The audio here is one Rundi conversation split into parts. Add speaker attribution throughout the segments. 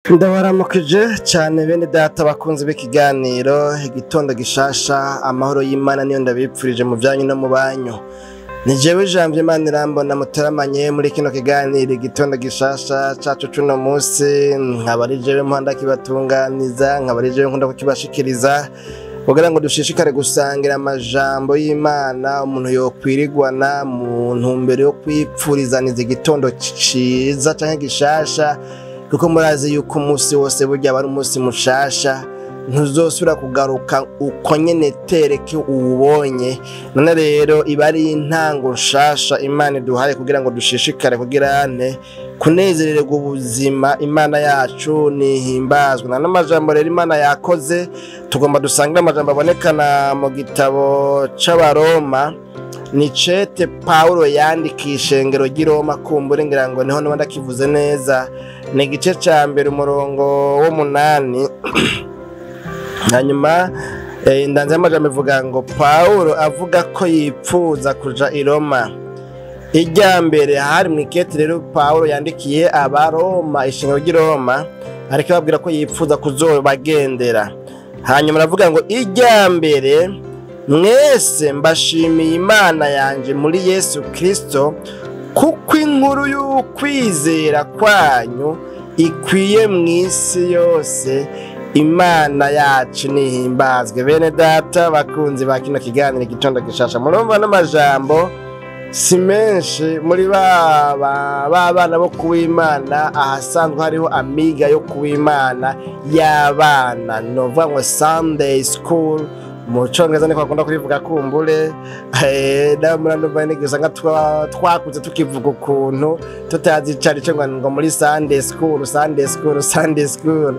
Speaker 1: Ndabaramukije cyane bene data bakunze b'ikiganiro igitondo gishasha, amahoro y'Imana niyo ndabipfurije mu byanyu no mu banyu. Ni jewe Janvier Manirambona muteramanye muri kino kiganiro igitondo gishasha cacu cuno munsi, nkaba ari jewe mpanda kibatunganiza, nkaba ari jewe nkunda kukibashikiriza kugira ngo dushishikare gusangira amajambo y'Imana umuntu yokwirigwana mu ntumbero yo kwipfurizaniza igitondo ciza canke gishasha, kuko murazi yuko umunsi wose burya aba ari umunsi mushasha, ntuzosubira kugaruka uko nyene tereke uwubonye. None rero iba ari intango nshasha Imana iduhaye kugira ngo dushishikare kugira ane kunezererwa ubuzima. Imana yacu nihimbazwe. Na n'amajambo rero Imana yakoze, tugomba dusangire amajambo abonekana mu gitabo c'Abaroma. Ni cete Paulo yandikiye ishengero ry'i Roma, kumbure ngira ngo niho niba ndakivuze neza. Ni igice ca mbere umurongo w'umunani. Hanyuma indanzi y'amajambo ivuga ngo Paulo avuga ko yipfuza kuja i Roma. Irya mbere hari mw'ikete rero Paulo yandikiye Abaroma, ishengero ry'i Roma, ariko ababwira ko yipfuza kuzobagendera. Hanyuma aravuga ngo irya mbere mwese mbashimiye Imana yanje muri Yesu Kristo, kuko inkuru y'ukwizera kwanyu ikwiye mw'isi yose. Imana yacu nihimbazwe. Bene data bakunzi ba kino kiganiro igitondo gishasha, murumva n'amajambo si menshi muri baba bo kuwimana, ahasanzwe hariho amiga yo kuwimana y'abana, novuga ngo Sunday school mu congereza niko bakunda kurivuga kumbure. Namurandumva nigisa twakuze tukivuga ukuntu tutazi icari co ngo muri Sunday school, Sunday school, Sunday school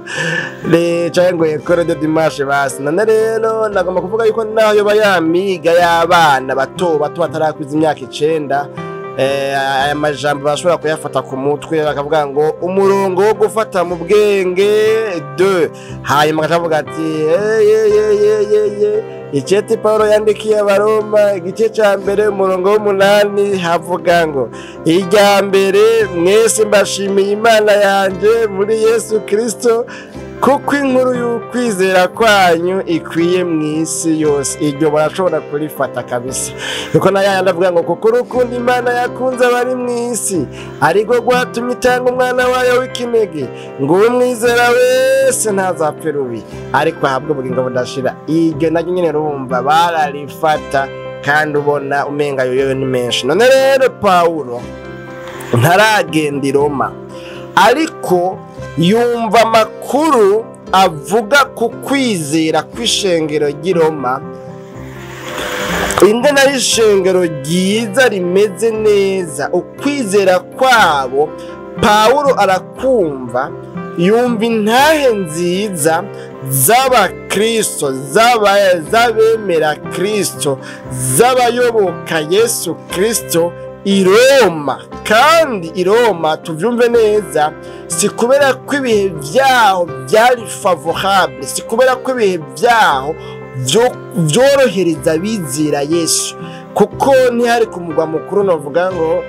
Speaker 1: canke ngo école de dimanche basi. None rero nagomba kuvuga yuko naho yoba yamiga y'abana bato bato batarakwiza imyaka 9, aya majambo bashobora kuyafata ku mutwe bakavuga ngo umurongo wo gufata mu bwenge 2. Hanyuma akavuga ati icete Paulo yandikiye Abaroma igice ca mbere umurongo w'umunani havuga ngo irya mbere mwese mbashimiye Imana yanje muri Yesu Kristo, kuko inkuru y'ukwizera kwanyu ikwiye mw'isi yose. Iryo barashobora kurifata kabisa, kuko na yandi avuga ngo kuko urukundo Imana yakunze abari mw'isi ariko rwatumye itanga umwana wayo w'ikinege, ngo umwizera wese ntazapfe rubi ariko ahabwe ubugingo budashira. Iryo naryo nyene rumva bararifata, kandi ubona umenga yoyo ni menshi. None rero Paulo ntaragenda i Roma, ariko yumva amakuru avuga ku kwizera kw'ishengero ry'i Roma, ingene ari ishengero ryiza rimeze neza. Ukwizera kwabo Paulo arakumva, yumva intahe nziza z'abakristo, z'abemera Kristo, z'abayoboka Yesu Kristo i Roma. Kandi i Roma tuvyumve neza, si kubera ko ibihe vyaho vyari favorable, si kubera ko ibihe vyaho vyorohereza abizera Yesu, kuko ntihari ku mugwa mukuru novuga ngo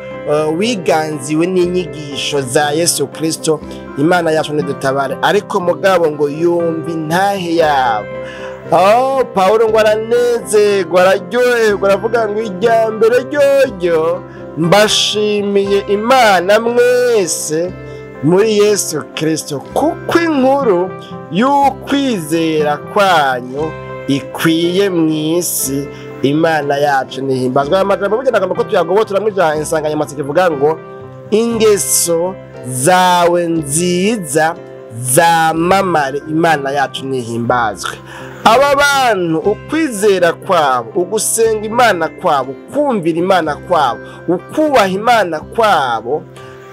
Speaker 1: wiganziwe n'inyigisho za Yesu Kristo. Imana yacu nidutabare. Ariko mugabo ngo yumva intahe yabo. Paulo ngo aranezerwa, araryoherwa, aravuga ngo irya mbere ryoryo mbashimiye Imana mwese muri Yesu Kristo, kuko inkuru y'ukwizera kwanyu ikwiye mw'isi. Imana yacu nihimbazwe. Aya majambo burya nagomba ko tuyagobotora mw'ija insanganyamatsiko ivuga ngo ingeso zawe nziza zamamare. Imana yacu nihimbazwe. Aba bantu ukwizera kwabo, ugusenga Imana kwabo, kumvira Imana kwabo, ukubaha Imana kwabo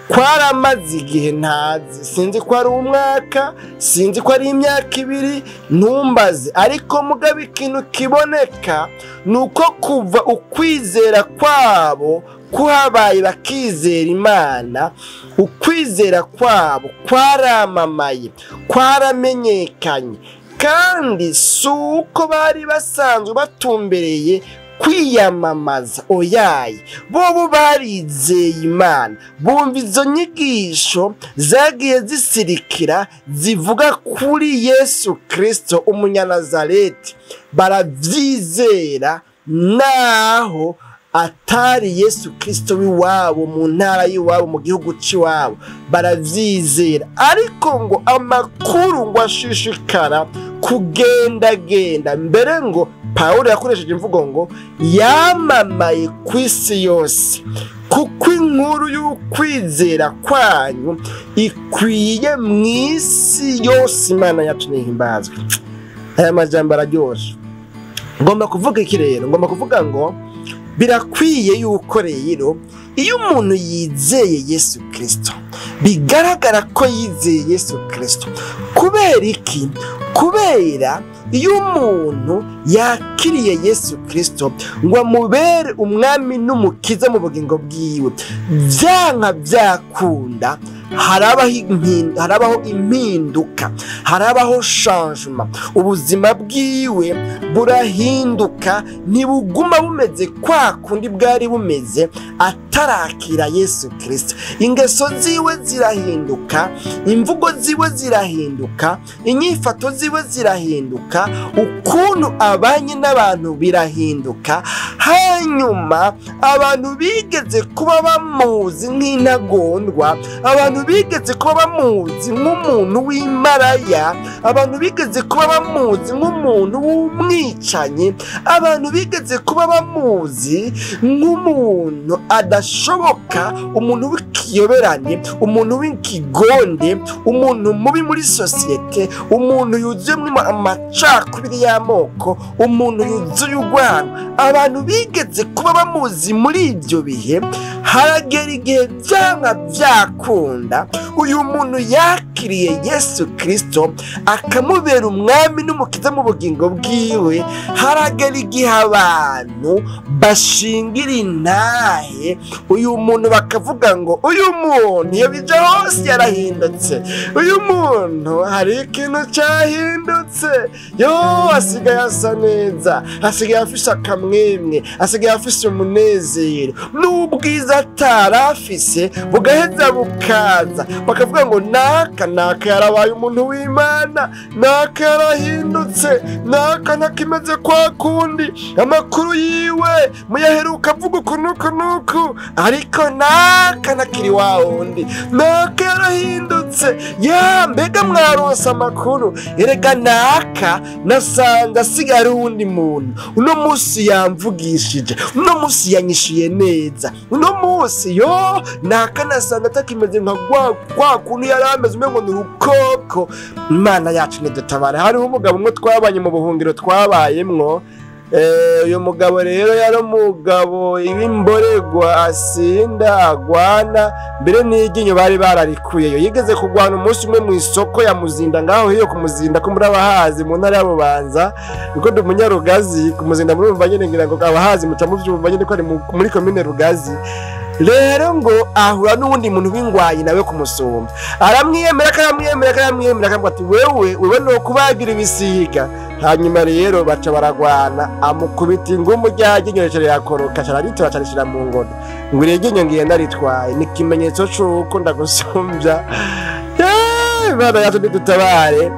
Speaker 1: kwaramaze igihe ntazi, sinzi ko ari umwaka, sinzi ko ari imyaka 2, ntumbaze. Ariko mugabo ikintu kiboneka nuko kuva ukwizera kwabo kuhabaye bakizera Imana, ukwizera kwabo kwaramamaye, kwaramenyekanye. Kandi si uko bari basanzwe batumbereye Kwiyamamaza oyaye, bobo barizeye Imana, bumva izo nyigisho zagiye zisirikira zivuga kuri Yesu Kristo umunyanazareti, baravyizera naho atari Yesu Kristo w'iwabo, mu ntara y'iwabo, mu gihugu c'iwabo, baravyizera. Ariko ngo amakuru ngo ashishikara kugendagenda, mbere ngo Pawulo yakoresheje imvugo ngo yamamaye ku isi yose, kuko inkuru y'ukwizera kwanyu ikwiye mu isi yose. Imana yacu nihimbazwe. Aya majambo araryoshe. Ngomba kuvuga iki rero? Ngomba kuvuga ngo birakwiye yuko rero iyo umuntu yizeye Yesu Kristo, bigaragara ko yizeye Yesu Kristo. Kubera iki? Kubera iyo umuntu yakiriye Yesu Kristo ngo amubere umwami n'umukiza mu bugingo bwiwe, byanka byakunda harabaho impinduka, harabaho changement, ubuzima bwiwe burahinduka, ntibuguma bumeze kwa kundi bwari bumeze atarakira Yesu Kristo. Ingeso ziwe zirahinduka, imvugo ziwe zirahinduka, inyifato ziwe zirahinduka, ukuntu abanye n'abantu birahinduka. Hanyuma abantu bigeze kuba bamuzi nk'intagondwa, abantu bigeze kuba bamuzi nk'umuntu w'imaraya, abantu bigeze kuba bamuzi nk'umuntu w'umwicanyi, abantu bigeze kuba bamuzi nk'umuntu adashoboka, umuntu w'ikiyoberane, umuntu w'ikigonde, umuntu mubi muri sosiyete, umuntu yuzuyemo amacakubiri y'amoko, umuntu yuzuye urwango. Abantu bigeze kuba bamuzi muri ibyo bihe, haragera igihe byanga byakunda uyu muntu yakiriye Yesu Kristo akamubera umwami n'umukiza mu bugingo bwiwe, haragera igihe abantu bashingira intahe uyu muntu bakavuga ngo uyu muntu iyo bija hose yarahindutse, uyu muntu hari ikintu cyahindutse, yo asigaye asa neza, asigaye afise akamwemwe, asigaye afise umunezero n'ubwiza atarafise bugaheza bukaza. Bakavuga ngo naka naka yarabaye umuntu w'Imana, naka yarahindutse, naka ntakimeze kwa kundi, amakuru yiwe muyaheruka avuga uku nuku nuku, ariko naka ntakiri wa wundi, naka yarahindutse, ya mbega mwaronse amakuru, erega naka nasanze asigaye ari uwundi muntu, uno munsi yamvugishije, uno munsi yanyishuye neza, uno munsi yo naka nasanze atakimeze nka kwa kuntu yari ameze, umengo ni urukoko. Imana yacu nidutabare. Hariho umugabo umwe twabanye mu buhungiro twabayemwo. Uyu mugabo rero yari umugabo w'imboregwa, asinda, agwana, mbere n'iryinyo bari bararikuyeyo. Yigeze kugwana umunsi umwe mu isoko ya Muzinda, ngaho hiyo ku Muzinda ko muri abahazi mu ntara ya Bubanza, kuko ndi umunyarugazi ku Muzinda murumva nyene, ngira ngo abahazi muca muvyumva nyene ko ari muri komine Rugazi. Rero ngo ahura n'uwundi muntu w'ingwayi nawe kumusumba, aramwiyemera karamwiyemera karamwiyemera, akamubwira ati wewe no kubagira ibisiga. Hanyuma rero baca baragwana, amukubita ingumu rya ryinyo rirakoroka, cararitora carishira mu ngodo, ngo iryinyo ngiye ndaritwaye, ni ikimenyetso c'uko ndagusumbya. Imana yacu nidutabare.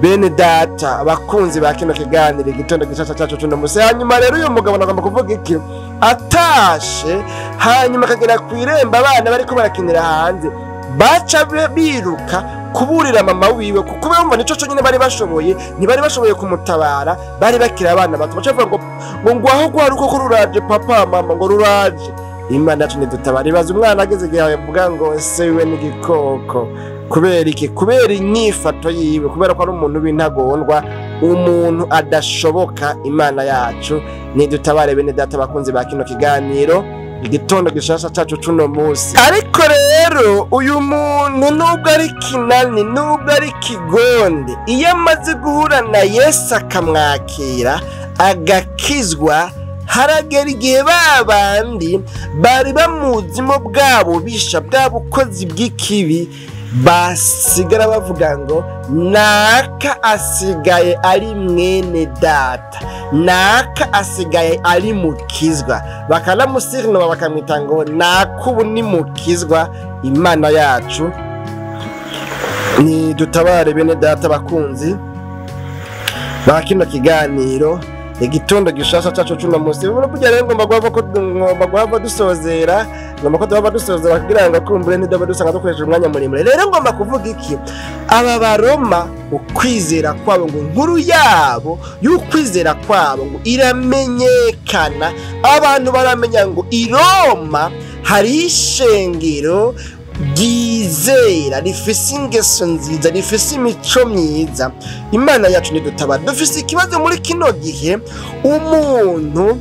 Speaker 1: Bene data abakunzi ba kino kiganiro igitondo gishasha cacu cuno musi. Hanyuma rero uyu mugabo nagomba kuvuga iki? Atashe hanyuma akagera ku irembo, abana bariko barakinira hanze, baca biruka kuburira mama wiwe, kuko bumva nico conyene bari bashoboye, ntibari bashoboye kumutabara, bari bakiri abana bato. Baca bavuga ngo ngwaho rwa rukoko ruraje papa, mama ngo ruraje. Imana yacu nidutabare. Ibaze umwana ageze igihe avuga ngo se wiwe n'igikoko. Kubera iki? Kubera inyifato yiwe, kubera ko ari umuntu w'intagondwa, umuntu adashoboka. Imana yacu nidutabare. Bene data bakunzi ba kino kiganiro igitondo gishasha cacu cuno musi. Ariko rero uyu muntu nubwo ari kinani, nubwo ari kigonde, iyo amaze guhura na Yesu akamwakira agakizwa, haragera igihe babandi bari bamuzimo bwabo bisha bwa bukozi bw'ikibi basigara bavuga ngo naka asigaye ari mwene data, Naka asigaye ari mukizwa, bakanamusirinoba bakamwita ngo naka ubu ni mukizwa. Imana yacu ni dutabare. Bene data bakunzi ba kino kiganiro Igitondo Gishasha cacu cuno musi, burya rero ngomba guhava dusozera, ngomba ko duhava dusozera kugira ngo kumbure ntiduhava dusanga dukoresheje umwanya muremure. Rero ngomba kuvuga iki? Aba Baroma, ukwizera kwabo, ngo inkuru yabo y'ukwizera kwabo ngo iramenyekana, abantu baramenya ngo i Roma hari ishengero ryizera, rifise ingeso nziza, rifise imico myiza. Imana yacu nidutabara. Dufise ikibazo muri kino gihe: umuntu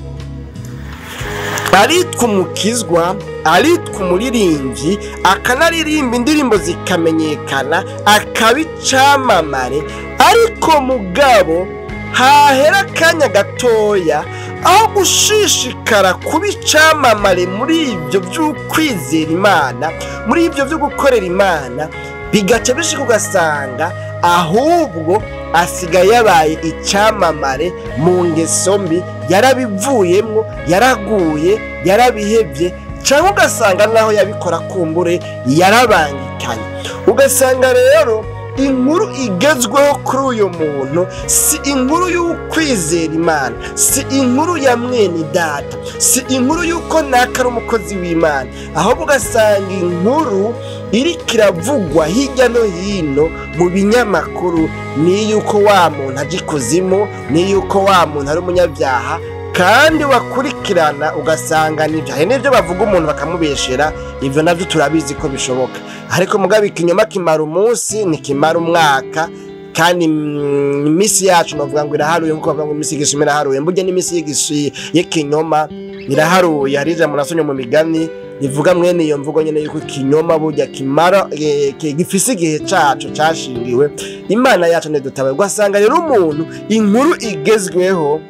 Speaker 1: aritwa umukizwa, aritwa umuririmbyi, akanaririmba indirimbo zikamenyekana, akaba icamamare, ariko mugabo hahera akanya gatoya, aho gushishikara kuba icamamare muri ibyo by'ukwizera Imana, muri ibyo byo gukorera Imana, bigaca bishika ugasanga ahubwo asigaye yabaye icamamare mu ngeso mbi, yarabivuyemwo, yaraguye, yarabihevye, cyangwa ugasanga naho yabikora kumbure yarabangikanye. Ugasanga rero inkuru igezweho kuri uyu muntu si inkuru y'ukwizera Imana, si inkuru ya mwene data, si inkuru y'uko naka ari umukozi w'Imana, ahubwo ugasanga inkuru iriko iravugwa hirya no hino mu binyamakuru ni yuko wa muntu aja ikuzimu, ni yuko wa muntu ari umunyabyaha. Kandi wakurikirana ugasanga nibyo. Hari n'ibyo bavuga umuntu bakamubeshera, ibyo nabyo turabizi ko bishoboka, ariko mugabo ikinyoma kimara umunsi ntikimara umwaka. Kandi iminsi yacu navuga ngo iraharuye, nkuko bavuga ngo iminsi y'igisuma iraharuye, burya n'iminsi y'ikinyoma iraharuye. Hari ijambo nasomye mu migani rivuga mwene iyo mvugo nyene, yuko ikinyoma burya kimara gifise igihe caco cashingiwe. Imana yacu ntidutabaye. Ugasanga rero umuntu inkuru igezweho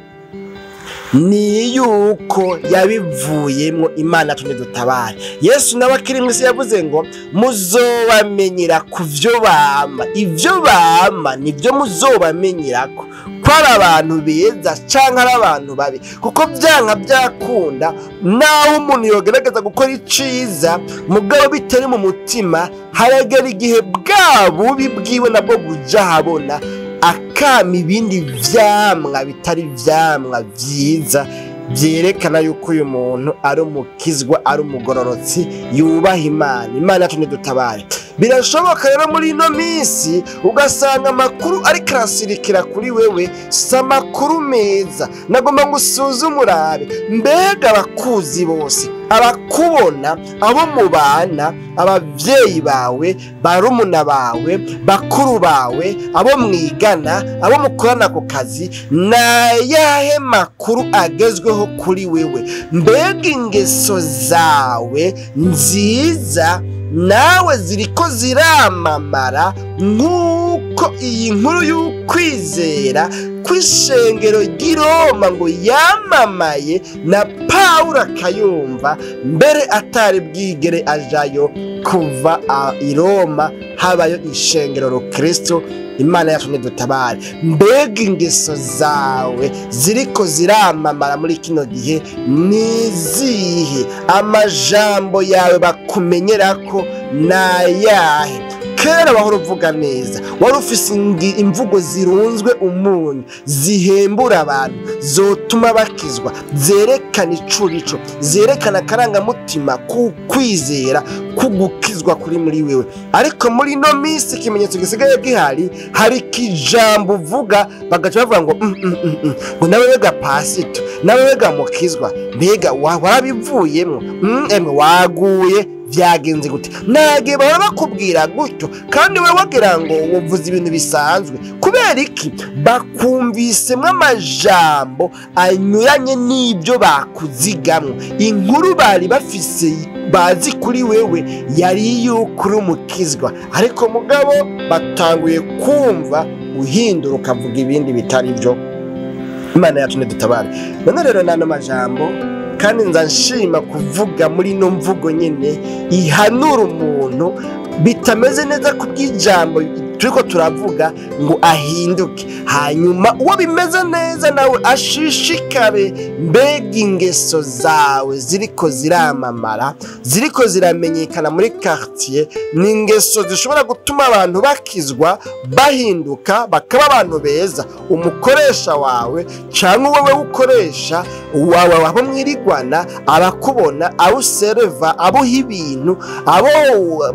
Speaker 1: ni yuko yabivuyemo. Imana yacu ntidutabare. Yesu nawe akiri mu isi yavuze ngo muzobamenyera ku vyo bama. Ivyo bama nibyo muzobamenyerako ko ari abantu beza canke ari abantu babi, kuko byanka byakunda, naho umuntu yogerageza gukora iciza mugabo bitari mu mutima, haragera igihe bwa bubi bwiwe nabwo buja habona, akama ibindi vyamwa bitari vyamwa vyiza byerekana yuko uyu muntu ari umukizwa, ari umugororotsi, yubaha Imana. Imana yacu ntidutabare. Birashoboka rero muri ino minsi ugasanga amakuru ariko arasirikira kuri wewe si amakuru meza. Nagomba ngo usuzume urabe: mbega abakuzi bose, abakubona, abo mubana, ababyeyi bawe, barumuna bawe, bakuru bawe, abo mwigana, abo mukorana ku kazi, ni ayahe makuru agezweho kuri wewe? Mbega ingeso zawe nziza nawe ziriko ziramamara nk'uko iyi nkuru y'ukwizera kw'ishengero ry'i Roma ngo yamamaye na Pawulo akayumva mbere atari bwigere ajayo, kuva i Roma habayo ishengero rukristo? Imana yacu ntidutabare. Mbega ingeso zawe ziriko ziramamara muri kino gihe nizihe? Amajambo yawe bakumenyerako nayahe? Kera wahora uvuga neza, wari ufise imvugo zirunzwe umunyu, zihembura abantu, zotuma bakizwa, zerekana icurico, zerekana akarangamutima k'ukwizera, k'ugukizwa kuri muri wewe. Ariko muri ino minsi ikimenyetso gisigaye gihari, hari ikijambo uvuga bagaca bavuga ngo ngo nawe wega pasito, nawe wega mukizwa, mbega warabivuyemwo? Emwe waguye, vyagenze gute? Nage bahora bakubwira gutyo, kandi we wagira ngo uvuze ibintu bisanzwe. Kubera iki? Bakumvisemwo amajambo anyuranye n'ibyo bakuzigamwo. Inkuru bari bafise bazi kuri wewe yari yuko uri umukizwa, ariko mugabo batanguye kumva uhindura ukavuga ibindi bitari byo. Imana yacu ntidutabare. None rero n'ano majambo, kandi nza nshima kuvuga muri ino mvugo nyine ihanura umuntu bitameze neza kubw'ijambo. Turiko turavuga ngo ahinduke, hanyuma uwo bimeze neza nawe ashishikare. Mbega ingeso zawe ziriko ziramamara, ziriko ziramenyekana muri quartier, ni ingeso zishobora gutuma abantu bakizwa, bahinduka, bakaba abantu beza? Umukoresha wawe cyangwa wowe ukoresha wawe, abo mwirigwana, abakubona, abo usereva, abuha ibintu, abo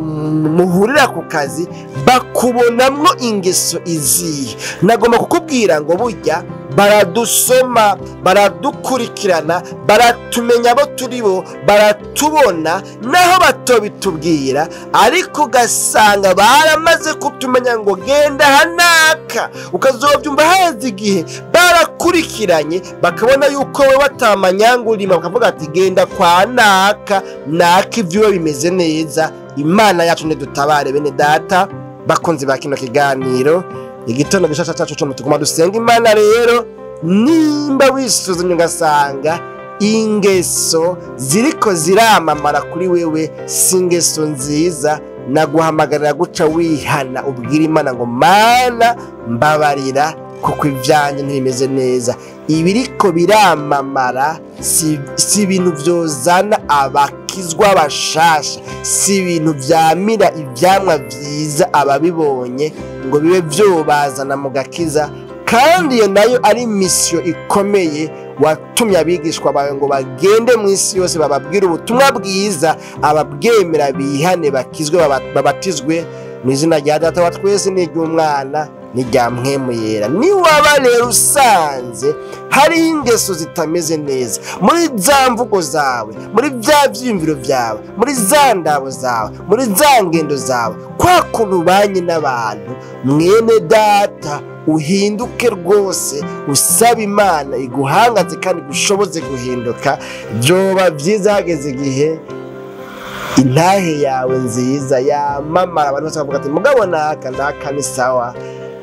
Speaker 1: muhurira ku kazi, bakubonamwo ingeso izihe? Nagomba kukubwira ngo burya baradusoma, baradukurikirana, baratumenya abo turi bo, baratubona naho batobitubwira, ariko ugasanga baramaze kutumenya ngo genda hanaka, ukazobyumva heza igihe barakurikiranye, bakabona yuko we batamanyangurima, bakavuga ati genda kwa naka naka, ibyuwe bimeze neza. Imana yacu ntidutabare. Bene data bakunzi ba kino kiganiro, igitondo gishasha cyacu cyo tuguma dusenga Imana. Rero nimba wisuzumye ugasanga ingeso ziriko ziramamara kuri wewe si ingeso nziza, naguhamagarira guca wihana, ubwira Imana ngo Mana mbabarira, kuko ibyanjye ntibimeze neza. Ibiriko biramamara si ibintu byozana abakizwa bashasha, si ibintu byamira ibyamwa byiza ababibonye ngo bibe byobazana mu gakiza. Kandi iyo nayo ari misiyo ikomeye watumye abigishwa bawe ngo bagende mu isi yose bababwire ubutumwa bwiza, ababwemera bihane, bakizwe, babatizwe mu izina rya Data wa twese n'iry'Umwana n'irya Mpwemu Yera. Niwaba rero usanze hari ingeso zitameze neza muri za mvugo zawe, muri bya byiyumviro byawe, muri za ndabo zawe, muri za ngendo zawe, kwa kuntu ubanye n'abantu, mwene data uhinduke rwose, usaba Imana iguhangaze kandi igushoboze guhinduka. Byoba byiza hageze igihe intahe yawe nziza yamamara, abantu bose bavuga ati mugabo naka naka ni sawa.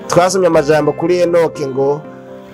Speaker 1: Twasomye amajambo kuri Enoke ngo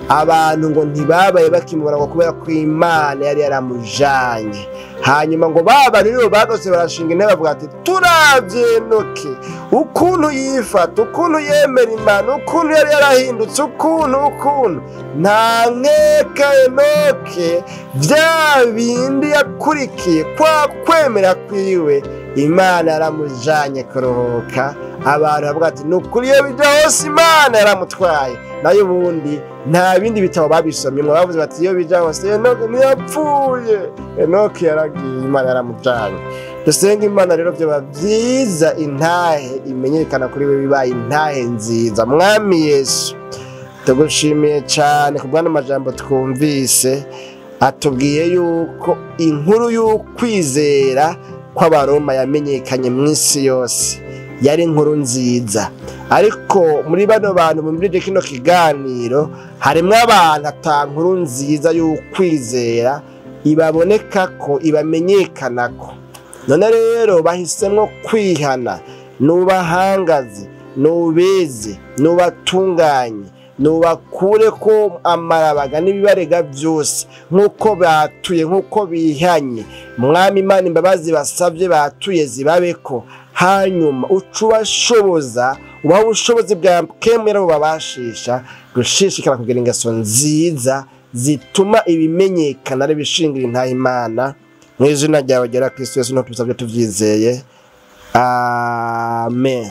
Speaker 1: abantu ngo ntibabaye bakimubona ngo kubera ko Imana yari yaramujanye. Hanyuma ngo baba rero bagose barashinga intebe bavuga ati turavye Enoke ukuntu yifata, ukuntu yemera Imana, ukuntu yari yarahindutse, ukuntu nta nkeka Enoke bya bindi yakurikiye kwa kwemera kwiwe, Imana yaramujanye kuruhuka. Abantu bavuga ati nukuri iyo bija hose Imana yaramutwaye. Nayo ubundi nta bindi bitabo babisomye, bavuze bati iyo bija hose Enoke ntiyapfuye, Enoke yaragiye, Imana yaramujanye. Dusenga Imana rero byoba byiza intahe imenyekana kuri we bibaye intahe nziza. Mwami Yesu, tugushimiye cyane kubwana amajambo twumvise atubwiye yuko inkuru y'ukwizera kw'Abaroma yamenyekanye mu isi yose, yari inkuru nziza. Ariko muri bano bantu muri kino kiganiro harimo abantu ata nkuru nziza y'ukwizera ibaboneka ko ibamenyekana ko. None rero bahisemwo kwihana, nubahangaze, nubeze, nubatunganye, nubakure ko amarabaga n'ibibarega byose, nk'uko batuye, nk'uko bihanye. Mwami Imana, imbabazi basabye batuye zibabeko, hanyuma ucubashoboza, ubaha ubushobozi bwa kemera bubabashisha gushishikara kugira ingeso nziza zituma ibimenyekana ari bishingira intahe Imana. Mu izina ryawe ryera Kristo Yesu, no tubisabye tuvyizeye, amen.